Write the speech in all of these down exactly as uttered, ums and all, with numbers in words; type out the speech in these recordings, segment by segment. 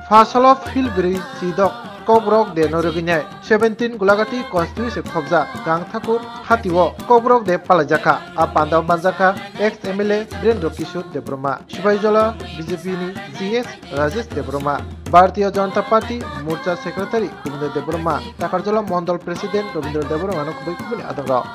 Phasalo phil bwrwi chidok Kokborok de no rwgwinai seventeen Gulagati constituency khobjak Gangthakur hatio Kokborok de palaijakha. A pandao manjakha ex M L A Birendra Kishore Debbarma, Sipahijola B J P ni G S Rajesh Debbarma, Bharatiya Janata Party Morcha Secretary Govinda Debbarma, Takarjala Mondol President Rabindra Debbarma no kubui kubuni adongrok.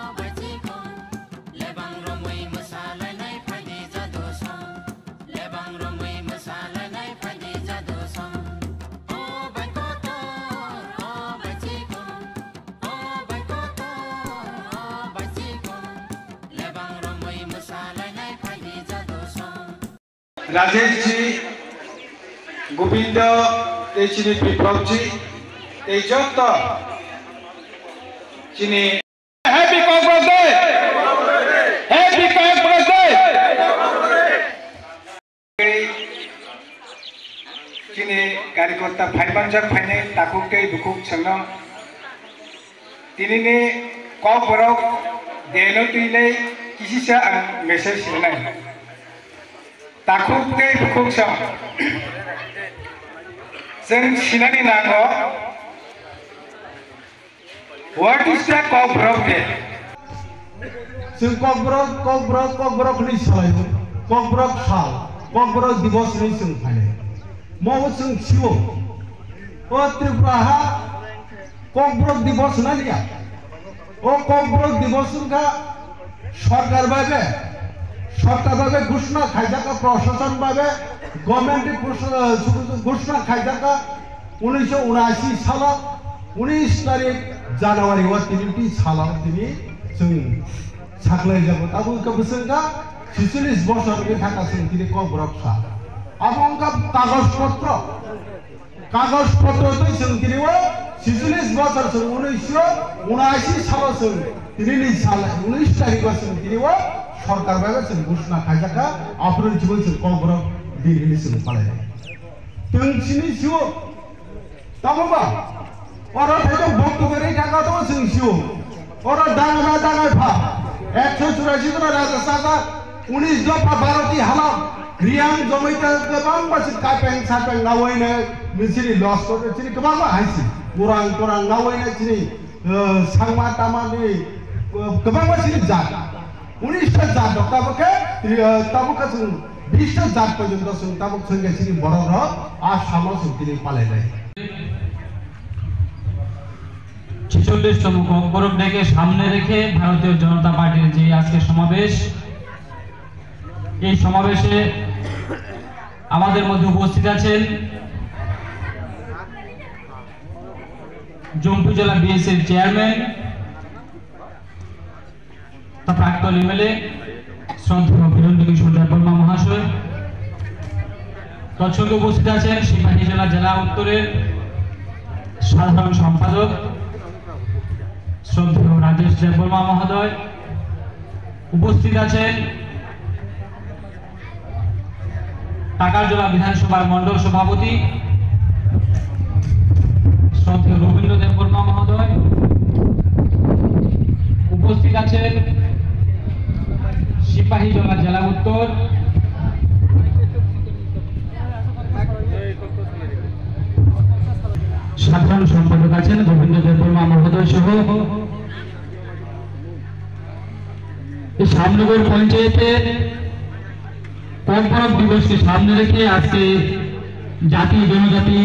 Rajesh ji, Gobindo, tei chini Biplab ji, tei joto chini Happy Kokborok Day! Happy Kokborok Day! Chini karyakarta phaimanjak phainai takhuk tei bukhuk chwngno tinini Kokborok Day no twinai kisisa ang message rinai. Takhuk tei bukhuk chwng, chwng sinani nango, what is the Kokborok Day? Chwng Kokborok, Kokborok, Kokborok hwnwi salaio. Kokborok sal, Kokborok Dibos hwnwi chwng phainai. Mo chwng sio. O Tripura ha Kokborok Dibos hwnani ya. O Kokborok Dibos wngkha sorkar bai be, sorkar bai be ghoshona khaijak kha, proshashan bai be, government ni ghoshona, ghoshona khaijak kha, unishsho unashi salo unis tarik January o tini twi salo tini chwng saklai jago. Tabuk wngkha bwswk wngkha chicholish bosor wngwi thangkha chwng tini Kokborok sal. Abo wngkha kagoj potro. Kagoj potro twi chwng tini o chicholish bosor chwng unisho unashi salo chwng tini ni sal unis tarikh o chwng tini o sorkar bai chwng ghoshona khaijak kha, aphuru ni chwng Kokborok din hwnwi chwng palai. Chwng chini sio tamo ba oro thaijak bokto gari thangkha to chwng sio. Oro dangma dangai pha ekso churashi jona raja saka, unis dopha baro ti halam, Riyang Jomaita kwbangma se kapeng sapeng nawi nai, nini loskor nini kwbangma hai se, kurang kurang nawi nai chini, eh, sangma tama ni, eh, kwbangma chini jat. Unis ta jat dok tabuk khe, eh, tabuk khe chwng bis ta jat porjonto chwng tabuk chwng khe chini borok rok a samo chwng tini palai nai. ছেচল্লিশতম ককবরক ডেকে সামনে রেখে ভারতীয় জনতা পার্টির যে আজকে সমাবেশ, এই সমাবেশে আমাদের মধ্যে উপস্থিত আছেন জম্পু জেলা বিএসএর চেয়ারম্যান, তা প্রাক্তন এমএলএ শ্রদ্ধেয় বীরেন্দ্র কিশোর দেববর্মা মহাশয়, তৎসঙ্গে উপস্থিত আছেন সিপাহীজলা জেলা উত্তরের সাধারণ সম্পাদক শ্রদ্ধেয় রাজেশ দেববর্মা মহোদয়, উপস্থিত আছেন টাকারজলা বিধানসভার মণ্ডল সভাপতি শ্রদ্ধেয় রবীন্দ্র দেববর্মা মহোদয়, উপস্থিত আছেন সিপাহীজলা জেলা উত্তর সাধারণ সম্পাদক আছেন গোবিন্দ দেববর্মা মহোদয় সহ এই শ্যামনগর পঞ্চায়েতে ককবরক দিবসকে সামনে রেখে আজকে জাতি জনজাতি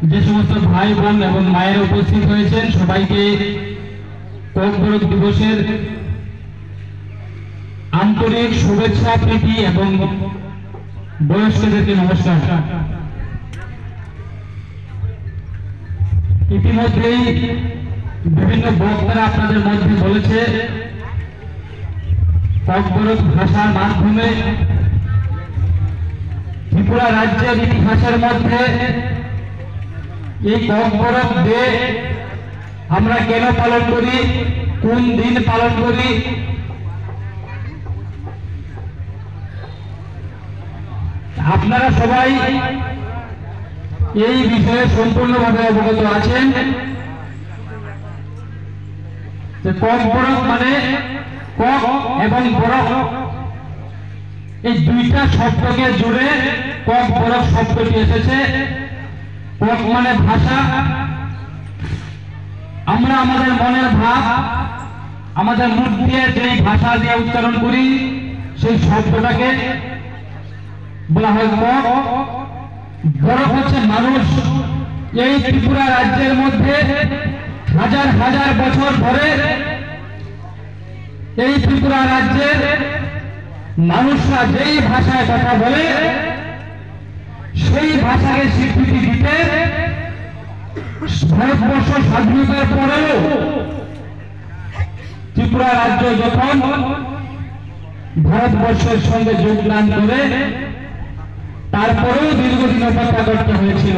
যে সমস্ত ভাই বোন এবং মায়েরা উপস্থিত হয়েছেন সবাইকে ককবরক দিবসের আন্তরিক শুভেচ্ছা প্রীতি এবং বয়স্কদেরকে নমস্কার। ইতিমধ্যেই বিভিন্ন বক্তারা আপনাদের মধ্যে বলেছে, ককবরক ভাষার মাধ্যমে ত্রিপুরা রাজ্যের ইতিহাসের মধ্যে এই ককবরক ডে আমরা কেন পালন করি, কোন দিন পালন করি, আপনারা সবাই এই বিষয়ে সম্পূর্ণভাবে অবগত আছেন যে ককবরক মানে কক এবং বরক। এই দুইটা শব্দকে জুড়ে কক বরক শব্দটি এসেছে। কক মানে ভাষা। আমরা আমাদের মনের ভাব, আমাদের মুখ দিয়ে যেই ভাষা দিয়ে উচ্চারণ করি, সেই শব্দটাকে বলা হয় কক। বরক হচ্ছে মানুষ। এই ত্রিপুরা রাজ্যের মধ্যে হাজার হাজার বছর ধরে এই ত্রিপুরা রাজ্যের মানুষরা যেই ভাষায় কথা বলে, সেই ভাষাকে স্বীকৃতি দিতে ভারতবর্ষ স্বাধীনতার পরেও ত্রিপুরা রাজ্য যখন ভারতবর্ষের সঙ্গে যোগদান করে, তারপরেও দীর্ঘদিন অপেক্ষা করতে হয়েছিল।